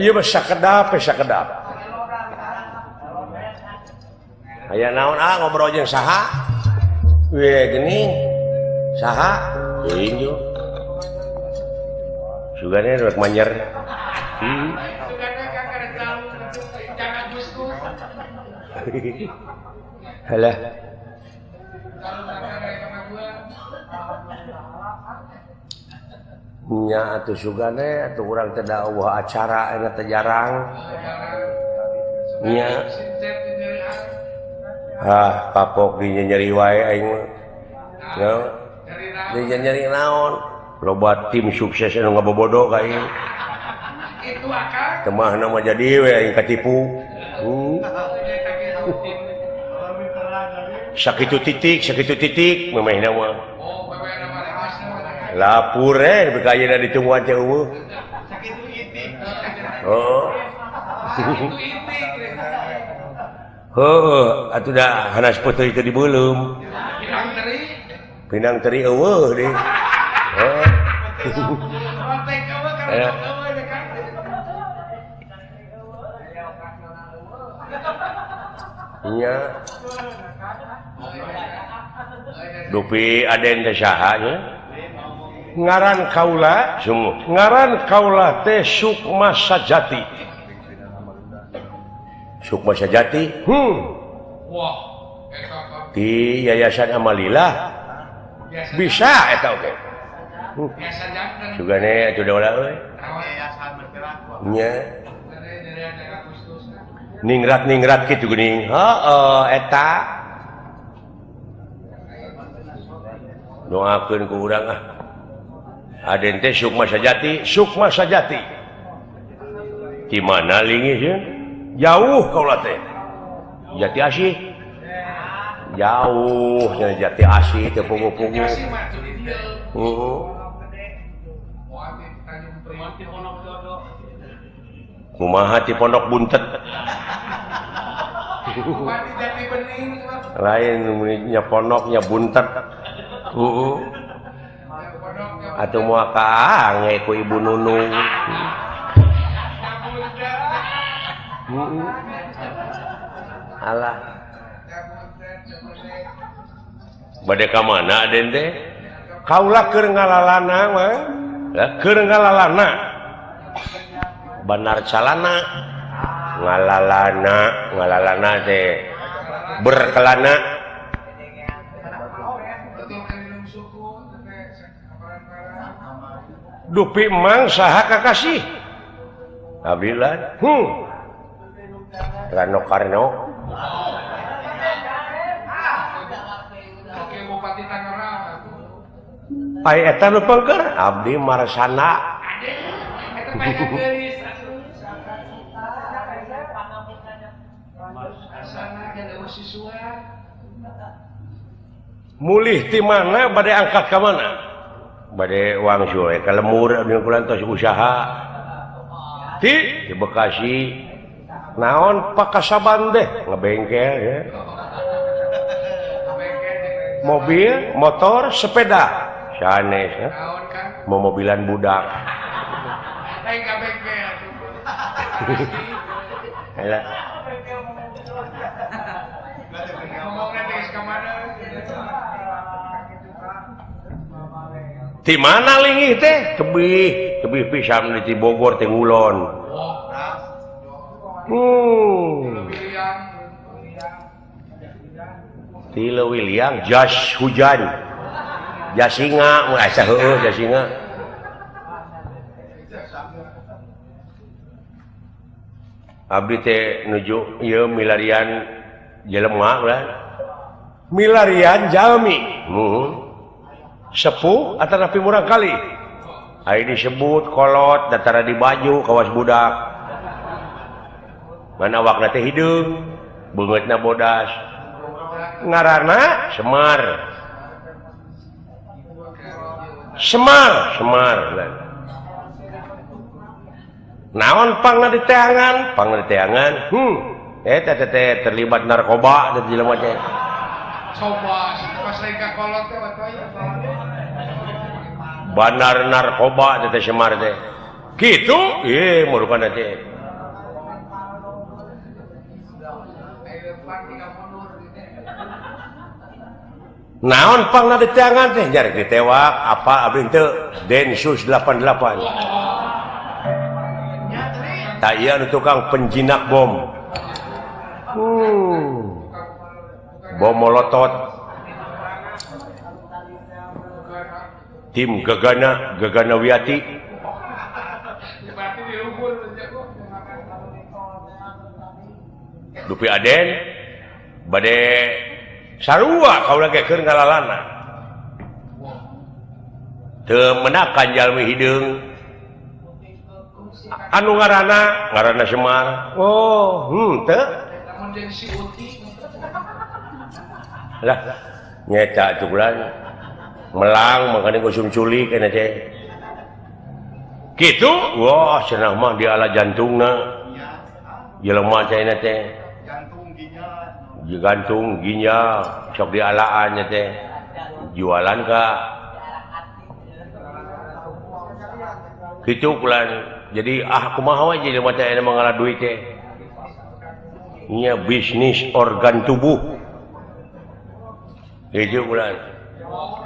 Ieu mah sakedap sakedap. Aya naon ah ngobrol jeung saha? We geuning. Saha? Teuing yo. Sugane rek manyer. Halah. Nya atuh sugane atuh urang teh da eueuh acara eta teh jarang. Nya. Hah, kapok di nyeri wae aing mah. Nya. Di nyeri naon? Loba tim sukses anu ngabobodo ka aing. Itu akang. Temahna mah jadi we aing katipu. Sakitu titik memehna mah. Lapur eh ayeuna ditungguan teh eueuh. Sakitu itik. Heeh. Heuh, atuh da hanas peuteui teh dibeuleum. Pinang teri. Pinang teri eueuh deui. Heeh. Nya. Dupi aden teh saha nya? Ngaran kaula sungguh ngaran kaula teh Sukma Sajati. Sukma Sajati. Wah, eta di Yayasan Amalilah bisa eta oge. Sugane atuh da euy. Nya. Ningrat-ningrat kitu geuning. Heeh, eta. Doakeun ku urang ah. Aden teh Sukma Sajati, Sukma Sajati. Di mana linggih sieun? Jauh kaula teh. Jati Asih. Jauh nya Jati Asih teh pugu-pugu. Heeh. Kumaha ti Pondok Buntet. Lain nya pondoknya buntet. Heeh. Atuh moal kaange ku Ibu Nunung. Alah. Bade ka mana aden teh? Kaula keur ngalalana mah. Lah keur ngalalana. Banar calana. Ngalalana, ngalalana teh berkelana. Dupi emang saha kakasih? Abdilah. Rano Karno. Ai eta nu pengker abdi Marsana. Mulih ti mana bade angkat ka mana? Bade wangsul ka lemur abdi kula tos usaha. Ti di Bekasi. Naon pakasaban deh ngebengkel ya. Mobil, motor, sepeda. Sanes ya. Momobilan budak. Halah. Di mana linggih teh? Tebih, tebih pisan di Bogor teh ngulon. Ti Leuwiliang jas hujan. Jasinga, mun asa heueuh jasinga. Abdi teh nuju ieu milarian jelema ulah. Milarian jalmi. Sepuh atanapi murang kali. Ai disebut kolot datara di baju kawas budak. Ngan awakna teh hideung, beungeutna bodas. Ngaranna Semar. Semar, Semar. Naon pangna diteangan? Pangna diteangan. Eta teh terlibat narkoba teh jelema teh. Coba pas lain ka kolot teh batoy. Bandar narkoba teh Semar teh. Kitu ieu murukana teh. Naon pangna diteangan teh jarek ditewak apa abdi teu Densus 88. Tak ieu anu tukang penjinak bom. Bom molotot. Tim Gegana Gegana Wiati. Dupi Aden bade sarua kaula ge keur ngalalana. Teu menakan jalmi hideung. Anu ngaranna ngaranna Semar. Oh, henteu. Lah nyeta atuh bulan melang makanya gosum culik kana teh. Kitu? Wah, cenah mah diala jantungna. Jelema teh teh. Jantung ginjal. Jantung ginjal sok dialaan nya teh. Jualan ka. Kitu bulan. Jadi ah kumaha we jelema teh aya mangala duit teh. Nya bisnis organ tubuh. Kitu bulan.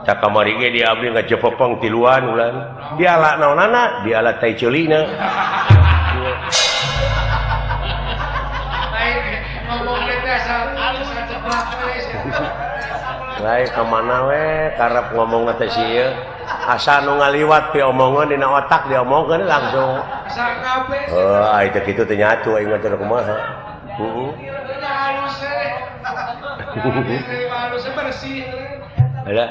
Tak kamari ge dia abdi ngajepepeng tiluan bulan. Diala naonana? Diala tai ceulina. Lain ka mana we karep ngomong teh si ieu. Asa nu ngaliwat pi omongan dina otak diomongkeun langsung. Asa kabeh. Heuh, ai teh kitu teh nyatu aing mah teh kumaha. Heeh. Ada.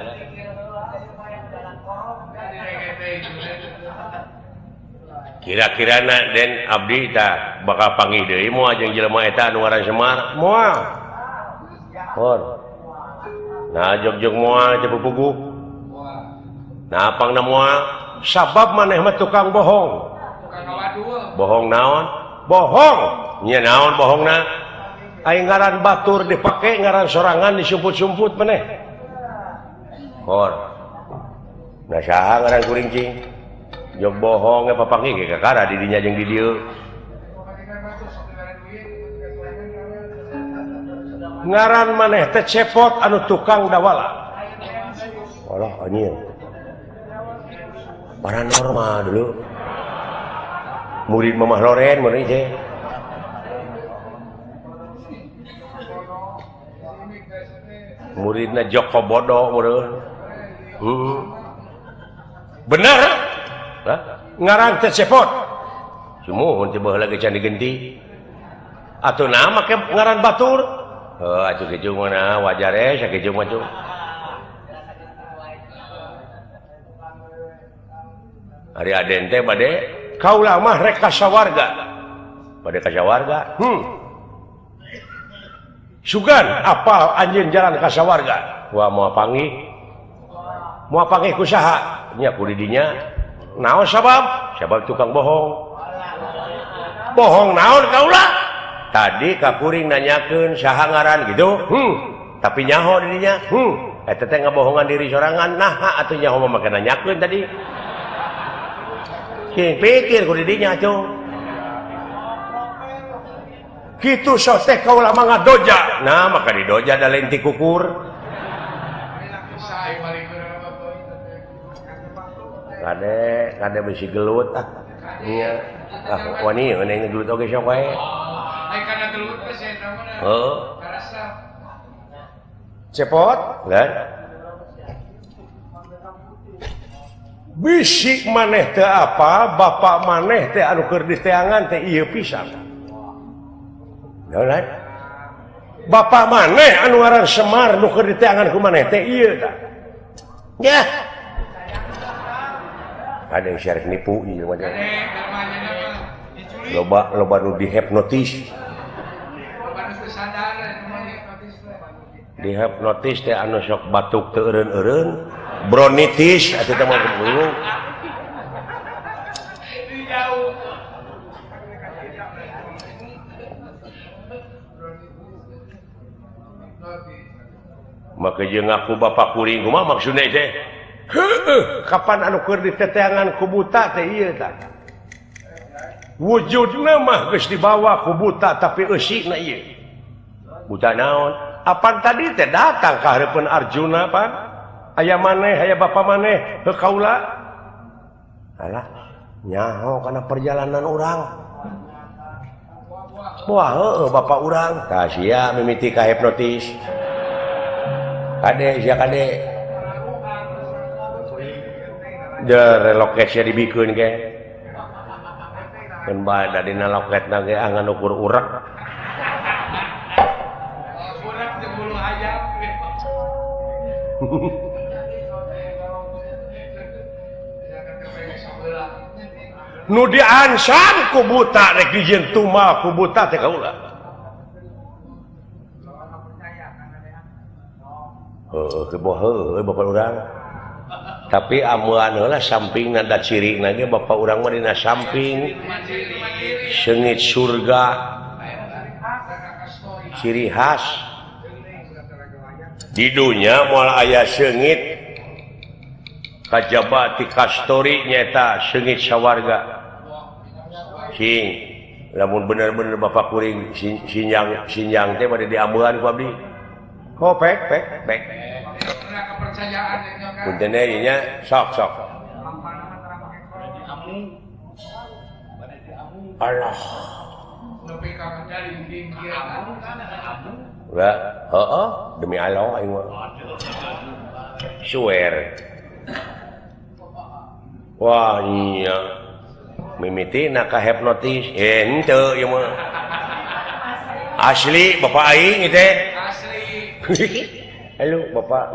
Kira-kira na den abdi tah bakal panggih deui moal jeung jelema eta anu ngaran Semar moal. Hor. Nah jog-jog moal teh pupuguh. Nah pangna moal sabab maneh mah tukang bohong. Bohong naon? Bohong. Nya naon bohongna? Aing ngaran batur dipake ngaran sorangan disumput-sumput maneh. Hor. Nah saha ngaran kuring cing? Jog bohong ge papanggih ge kakara di dinya jeung di dieu. Ngaran maneh teh cepot anu tukang dawala. Alah anjing. Paranormal dulu. Murid Mamah Loren mun teh. Muridna Joko Bodo meureun. Bener? Hah? Ngaran teh cepot. Sumuhun teh baheula ge can digenti. Atuh naha make ngaran batur? Heuh atuh kitu mah wajar eh sakitu mah tuh. Ari Aden teh bade kaula mah rek ka sawarga. Bade ka sawarga. Sugan apal anjeun jalan ka sawarga. Wah moal panggih. Moal panggih ku saha? Nya ku di dinya. Naon sabab? Sabab tukang bohong. Bohong naon kaula? Tadi ka kuring nanyakeun saha ngaran gitu. Tapi nyaho di dinya. Eta teh ngabohongan diri sorangan. Naha atuh nyaho mah make nanyakeun tadi. Cing pikir ku di dinya atuh. Kitu sok teh kaula mah ngadoja. Nah maka didoja da lain ti kukur. Kade kade bisi gelut ah. Iya. Ah wani we gelut oge sok wae. Ai kana gelut teh sia eta mah. Heuh. Karasa. Cepot, kan? Bisi maneh teh apa, bapak maneh teh anu keur diteangan teh ieu pisan. Naon? Bapak maneh anu ngaran Semar nu keur diteangan ku maneh teh ieu tah. Yah. Ada yang syarif nipu ieu mah. Loba loba nu dihipnotis. Dihipnotis teh anu sok batuk teu eureun-eureun, bronitis atuh teh mah kudu. Maka jeung ngaku bapak kuring kumaha maksudna teh? Heueuh, kapan anu keur diteteangan ku buta teh ieu tah. Wujudna mah geus dibawa ku buta tapi eusina ieu. Buta naon? Apan tadi teh datang ka hareupeun Arjuna pan? Aya maneh, aya bapa maneh, heuh kaula. Alah, nyaho kana perjalanan urang. Wah, heueuh bapa urang. Tah sia mimiti ka hipnotis. Kade sia kade. Reloketnya dibikeun ge. Keun bae da dina loketna ge angan ukur urek. Urek jeung bulu hayam. Nu diansam ku buta rek dijieun tumal ku buta teh kaula. Heueuh keboh heueuh bapak urang. Tapi amuan heula sampingna da cirina ge bapak urang mah dina samping seungit surga ciri khas di dunya moal aya seungit kajaba ti kastori nyaeta seungit sawarga sing lamun bener-bener bapak kuring sinjang sinjang teh bade diambean ku abdi ho pek pek pek punten nya sok sok Allah ulah heeh demi Allah aing mah swear wah iya mimitina ka hipnotis henteu ieu mah asli bapak aing teh asli. Halo bapak.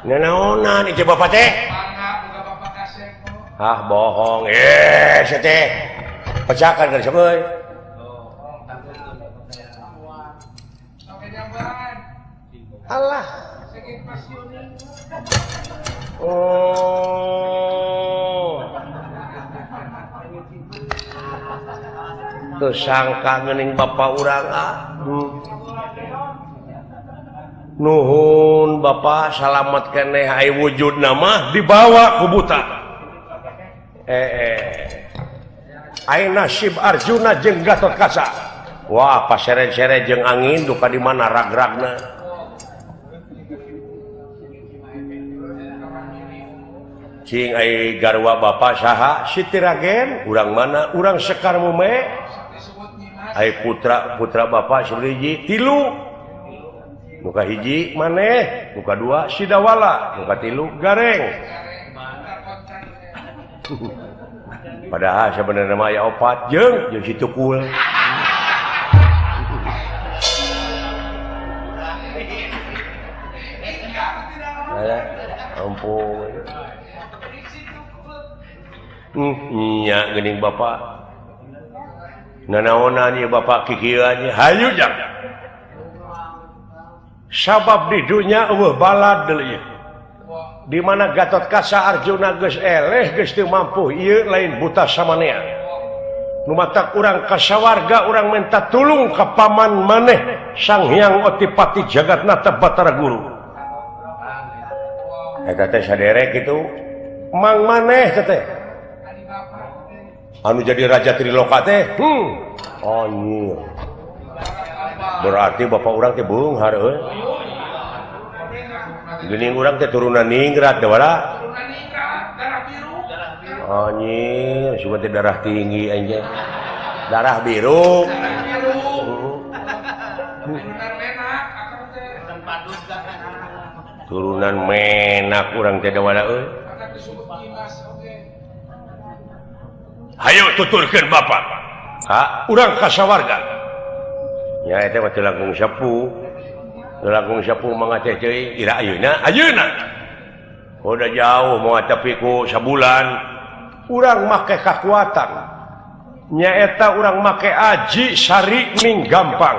Nanaonan ieu bapak teh? Ah bohong. Eh sia teh. Pecakan kan euy. Allah. Oh. Teu sangka geuning bapak urang ah. Nuhun bapak salamat keneh ai wujudna mah dibawa ku buta. Ai nasib Arjuna jeung Gatotkaca. Wah pasere-sere jeung angin duka di mana rag-ragna. Cing ai garwa bapak saha Siti Ragen urang mana urang Sekar Mume. Ai putra bapak sabaraha tilu. Muka hiji maneh, muka dua Sidawala, muka tilu Gareng. Padahal sebenarnya mah aya opat jeung jeung si Tukul. Ampun. Nya geuning bapak. Nanaonan ieu bapak kikieuan hayu jang. Sabab di dunya eueuh balad deui. Di mana Gatotkaca Arjuna geus eleh geus teu mampu ieu lain buta samanea. Nu matak urang ka sawarga urang minta tulung ka paman maneh Sang Hyang Otipati Jagatnata Batara Guru. Eta teh saderek kitu mang maneh teh. Anu jadi raja Triloka teh. Anjir. Berarti bapak urang teh beunghar euy. Geuning urang teh turunan ningrat da wala. Turunan ningrat, darah biru. Anjir, sugan teh darah tinggi anjir. Darah biru. Darah biru. Turunan menak akang teh. Turunan menak urang teh da wala euy. Hayo tuturkeun bapak. Ha, urang ka sawarga. Ya eta mah teu langkung sepuh. Teu langkung sepuh mangga teh ceuing ira ayeuna ayeuna. Udah jauh moal tapi ku sabulan urang make kakuatan. Nyaeta urang make aji sari ning gampang.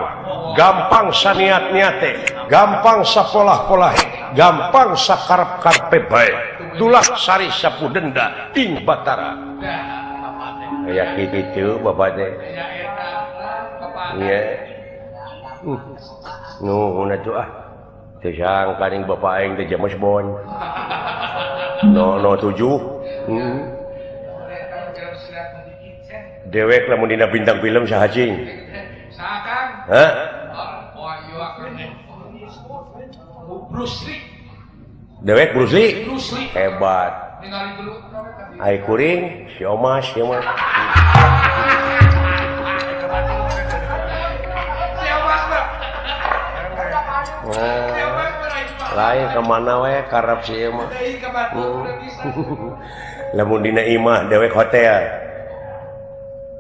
Gampang saniat-niate, gampang sapolah-polahe, gampang sakarep-karepe bae. Tulak sari sapu denda ing Batara. Aya kitu bapak teh. Iya. Nuhun atuh ah. Teu sangka ning bapak aing teh James Bond. 007. Dewek lamun dina bintang film saha cing? Saha Kang? Hah? Oh, iya Kang. Bruce Lee. Dewek Bruce Lee? Bruce Lee. Hebat. Ningali dulu. Ai kuring si Omas ieu mah. Si Omas mah. Oh. Lain ka mana we karep si ieu mah. Lamun dina imah dewek hotel.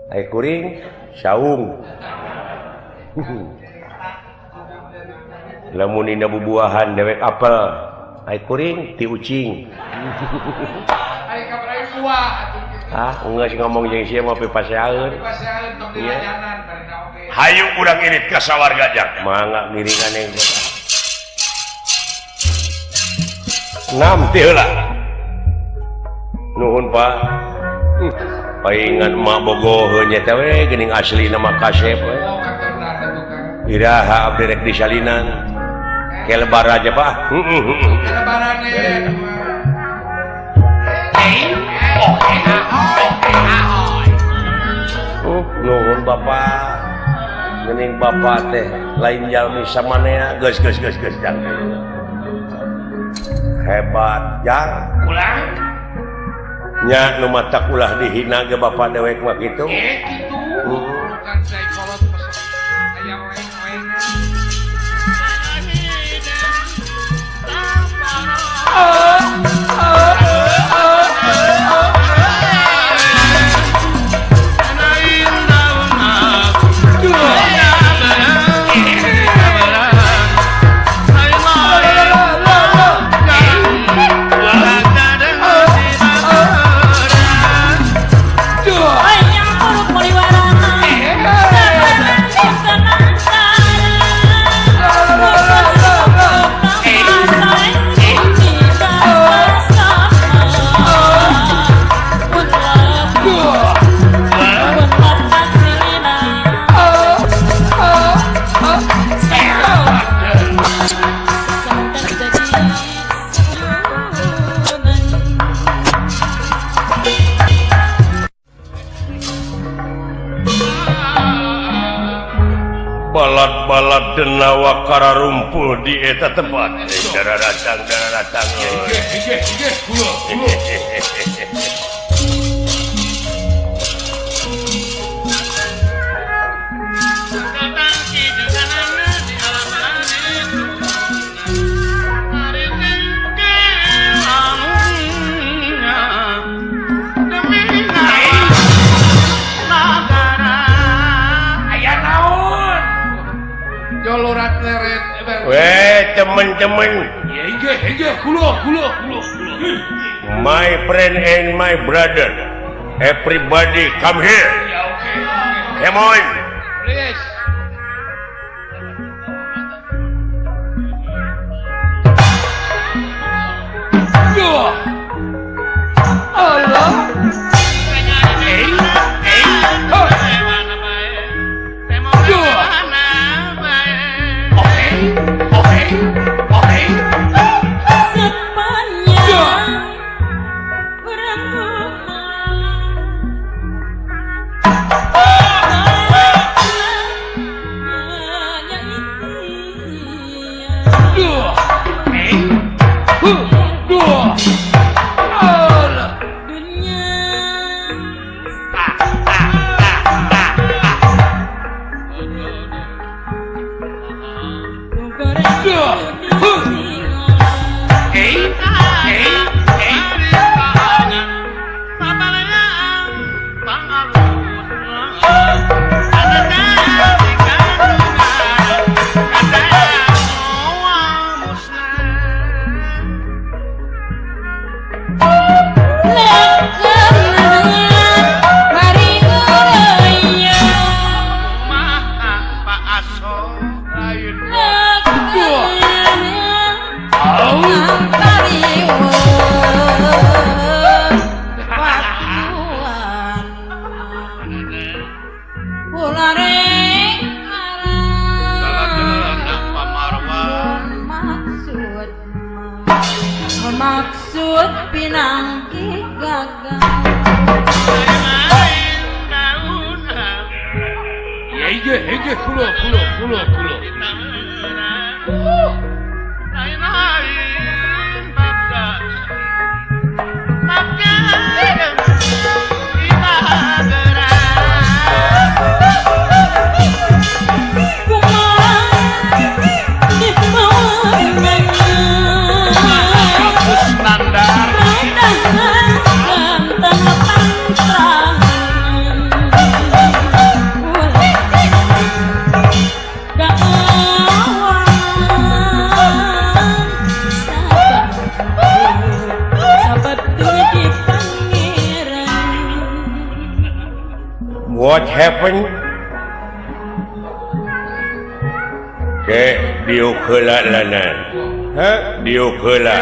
Ai kuring saung. Lamun dina bubuahan dewek apel. Ai kuring ti ucing. Ai kabar buah atuh. Ah, geus ngomong jeung sia mah pipaseaeun. Pipaseaeun tong dilayanan barina oge. Hayu urang irit ka sawarga jang. Mangga ngiringan yang Nam ti heula. Nuhun Pak. Paingan emak bogoheun nya teh we geuning aslina mah kasep we. Iraha abdi rek disalinan. Ke lebar aja Pak. Heeh. Ke lebaran ye. Nuhun Bapak. Geuning Bapak teh lain jalmi samanea geus geus geus geus jang. Hebat jang. Ulah. Nya nu matak ulah dihina ge bapak dewek mah kitu. Kitu. Bukan psikolog aya oeng-oengan. Balat-balat denawa kararumpul di eta tempat. Darah datang. Weh temen-temen, my friend and my brother, everybody come here. Come on. Please. Allah. Maksud pinangki gagal. Hege hege kulo kulo kulo kulo. What happened? Ke diuk heula lanan. Heh, diuk heula.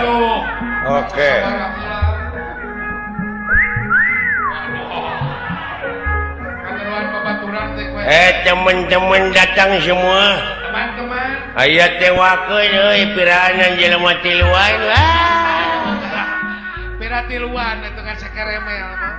Oke. Teman-teman datang semua. Teman-teman. Aya tewakeun euy piranan jelema tiluan. Pira tiluan eta kan sakeremel mah.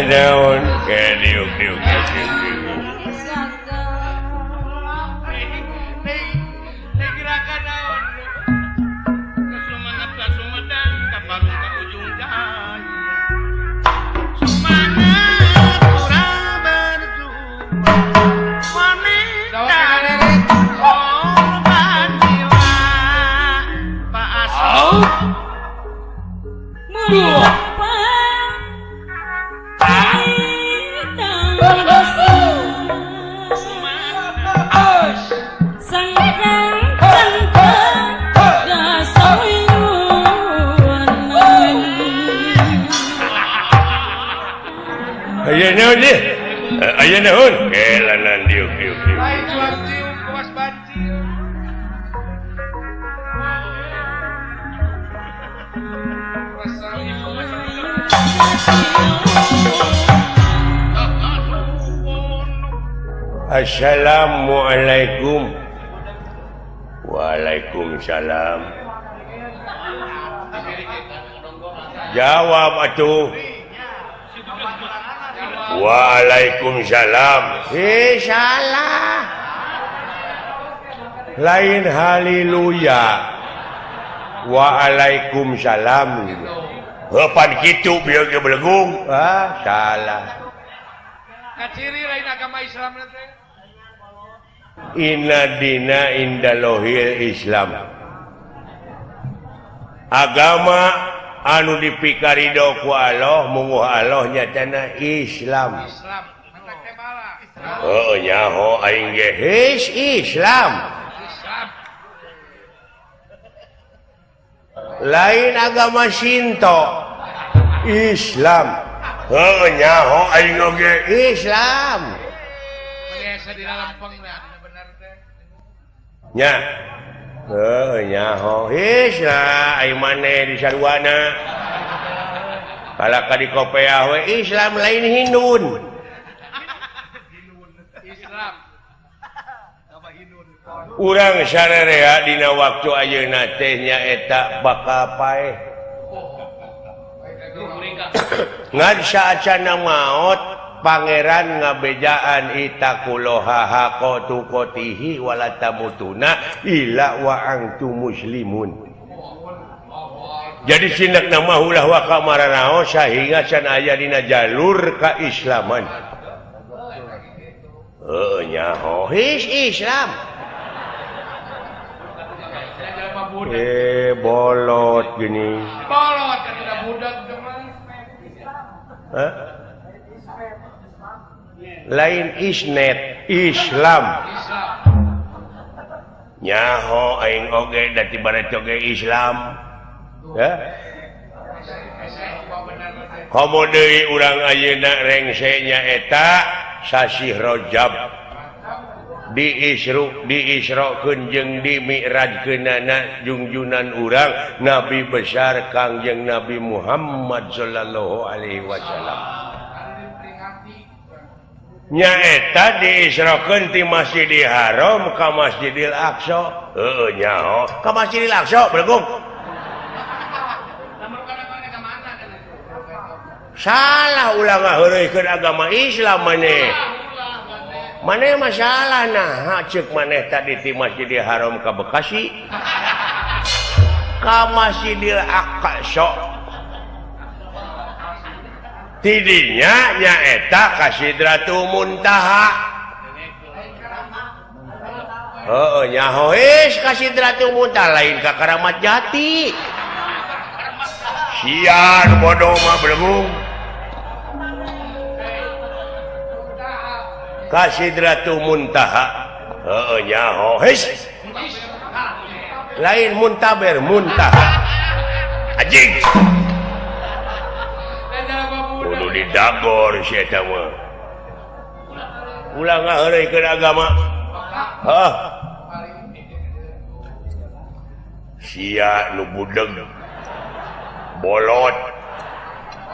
Naon ke diuk diuk diuk diuk. Gerakan naon? Sumenep ka Sumedang ka Parung ka Ujung Jaya. Sumenep urang berjuang. Wanita korban jiwa. Pak Asep. Aya naon ieu? Aya naon? Kelanan diuk diuk diuk. Lain cuak cium kuas bancil. Assalamualaikum. Waalaikumsalam. Jawab atuh. Waalaikumsalam. Salah. Lain haleluya. Waalaikumsalam. Heupan kitu bieu ge belegung. Ah, salah. Kaciri lain agama Islam teh. Inna dina indalohil Islam. Agama anu dipikarido ku Allah munguh Allah nyatana Islam. Islam. Heuh nyaho aing ge his Islam. Islam. Lain agama Shinto. Islam. Heuh nyaho aing oge Islam. Biasa di lempeng bener teh. Nya. Heuh nyaho Islam ai maneh di sarwana. Kalaka di kopeah we Islam lain Hindun. Islam. Urang sarerea dina waktu ayeuna teh nyaeta bakal paeh. Ngan saacana maot pangeran ngabejaan itaquloha haqa tuqatihi wala tamutuna illa wa antum muslimun. Jadi sindakna mah ulah waka maranao sahingga can aya dina jalur kaislaman. Heuh nyaho his Islam. Bolot gini. Bolot kan udah budak teman. Hah? Lain isnet Islam. Nyaho aing oge da ti bareto ge Islam. Ya. Komo deui urang ayeuna rengse nyaeta sasih Rajab di Isra diisrokeun jeung di Mi'rajkeunana jungjunan urang Nabi besar Kangjeng Nabi Muhammad sallallahu alaihi wasallam. Nyaeta diisrokeun ti Masjidil Haram ka Masjidil Aqsa. Heueuh nyaho ka Masjidil Aqsa belegung. Salah ulah ngaheureuykeun agama Islam maneh. Maneh masalah nah ceuk maneh tadi ti Masjidil Haram ka Bekasi ka Masjidil Aqsa. Tidinya nyaeta ka Sidratul Muntaha. Heueuh nyaho geus ka Sidratul Muntaha lain ka Karamat Jati. Sian bodoh mah belegung. Ka Sidratul Muntaha. Heueuh nyaho geus. Lain muntaber muntaha. Anjing. Kudu didagor si eta mah. Ulah ngaheureuykeun agama. Hah. Sia nu budeg. Bolot.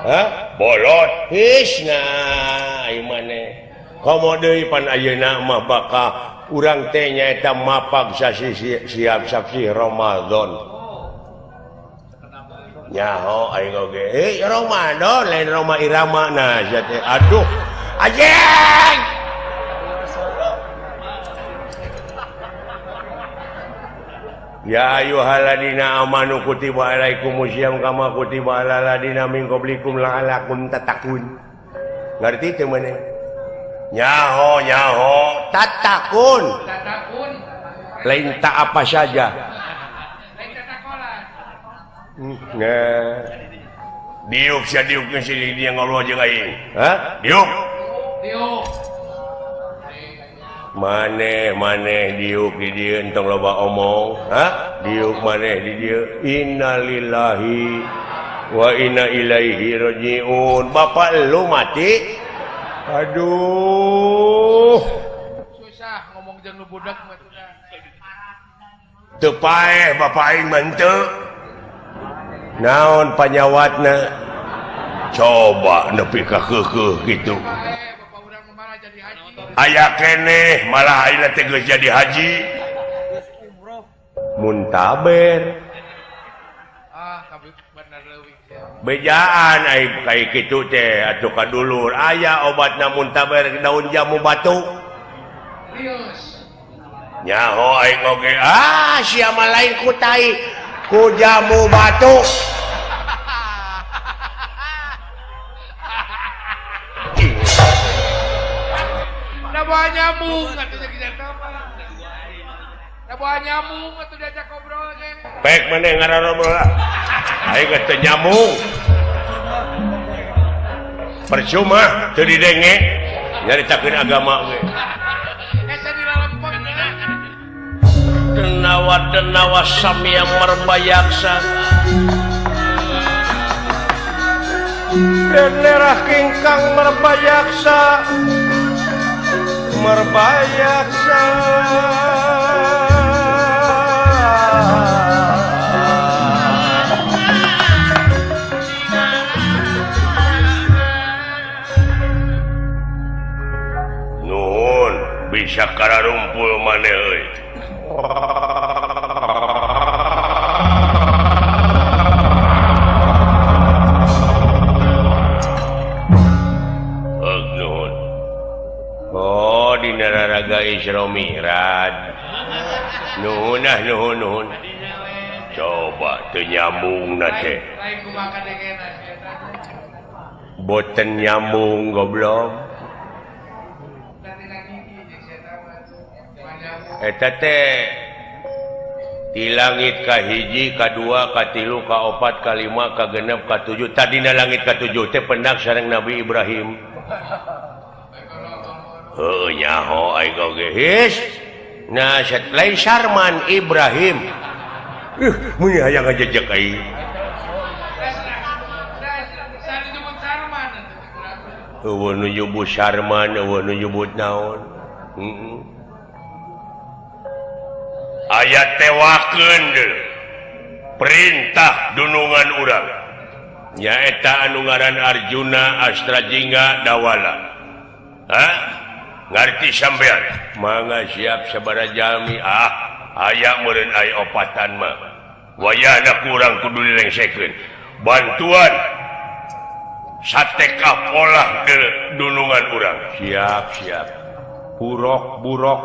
Hah? Bolot. His nah ieu maneh. Komo deui pan ayeuna mah bakal urang teh nyaeta mapag sasi siap saksi Ramadan. Nyaho aing oge. Eh Ramadan lain Roma Irama nah sia teh. Aduh. Anjing. Ya ayyuhalladzina amanu kutiba alaikumusiyam kama kutiba alal ladzina min qablikum la'allakum tattaqun. Ngerti teu maneh? Nyaho nyaho tatakun. Tatakun. Lain tak apa saja. Lain tatakolan. Nah. Diuk sia diuk geus dia ngobrol jeung aing. Hah? Diuk. Diuk. Maneh maneh diuk di dieu entong loba omong. Hah? Diuk maneh di dieu. Innalillahi wa inna ilaihi rajiun. Bapak lu mati. Aduh. Susah ngomong jeung nu budak mah. Teu paeh bapak aing mah henteu. Naon panyawatna? Coba nepi ka keukeuh kitu. Aya keneh malah ayeuna teh geus jadi haji. Muntaber. Bejaan aing kaya kitu teh atuh ka dulur aya obatna muntaber daun jamu batu. Nyaho aing oge ah sia mah lain ku tai ku jamu batu. Da bawa nyamuk atuh jadi apa? Da bawa nyamuk atuh diajak ngobrol ge. Pek maneh ngarobrol lah. Aing teu nyamuk. Percuma teu didenge nyaritakeun agama ge. Asa dilalempeng. Denawa denawa samya merbayaksa. Daerah kingkang merbayaksa. Merbayaksa. Nuhun bisa kararumpul maneh euy. Nuhun. Oh dina raraga Isra Mi'raj. Nuhun ah nuhun nuhun. Coba teu nyambungna teh. Boten nyambung goblok. Eta teh di langit kahiji, kadua, katilu, kaopat, kalima, kagenep, katujuh. Tadina langit katujuh teh pendak sareng Nabi Ibrahim. Heuh nyaho aing oge. His. Nah lain Sarman Ibrahim. Mun hayang ngajejek aing. Eueuh nu nyebut Sarman, eueuh nu nyebut naon. Heeh. Aya tewakeun deui. Perintah dunungan urang. Nyaeta anu ngaran Arjuna Astrajingga Dawala. Hah? Ngarti sampean? Mangga siap sabaraha jalmi. Ah, aya meureun aya opatan mah. Wayahna kurang kudu dilengsekeun. Bantuan sateka polah ke dunungan urang. Siap, siap. Burok, burok.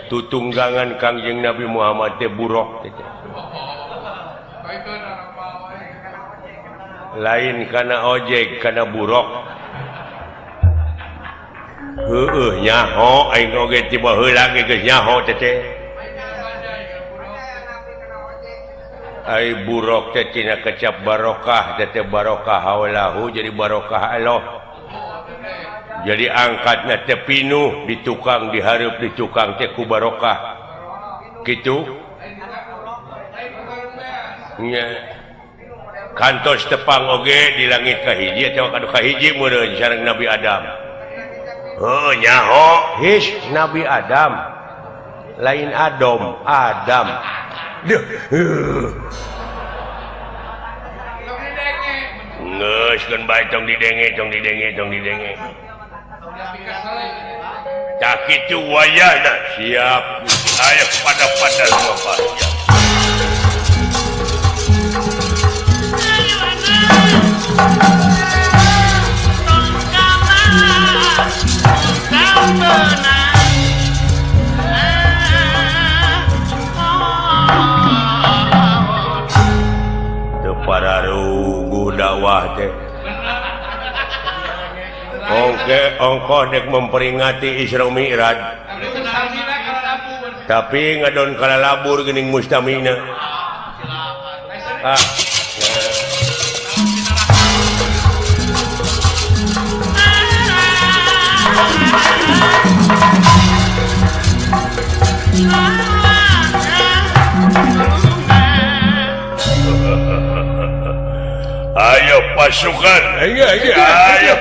Tutunggangan Kangjeng Nabi Muhammad teh burok teh. Lain kana ojek, kana burok. Heueuh nyaho aing oge tiba heula ge geus nyaho teh teh. Ai burok teh tina kecap barokah teh teh barokah haulahu jadi barokah Allah. Jadi angkatna teh pinuh di tukang dihareup di tukang teh ku barokah. Kitu? Nya. Kantos tepang oge di langit kahiji atawa kanu kahiji meureun sareng Nabi Adam. Heuh nyaho his Nabi Adam. Lain Adam, Adam. Duh. Geus keun bae tong didenge, tong didenge, tong didenge. Tah kitu wayahna siap. Aya pada-pada lupa. Teu pararuguh dakwah teh. Oke, ongkoh dek memperingati Isra Mi'raj. Tapi ngadon kalalabur geuning mustamina. Ah. Ayo pasukan, ayo, ayo.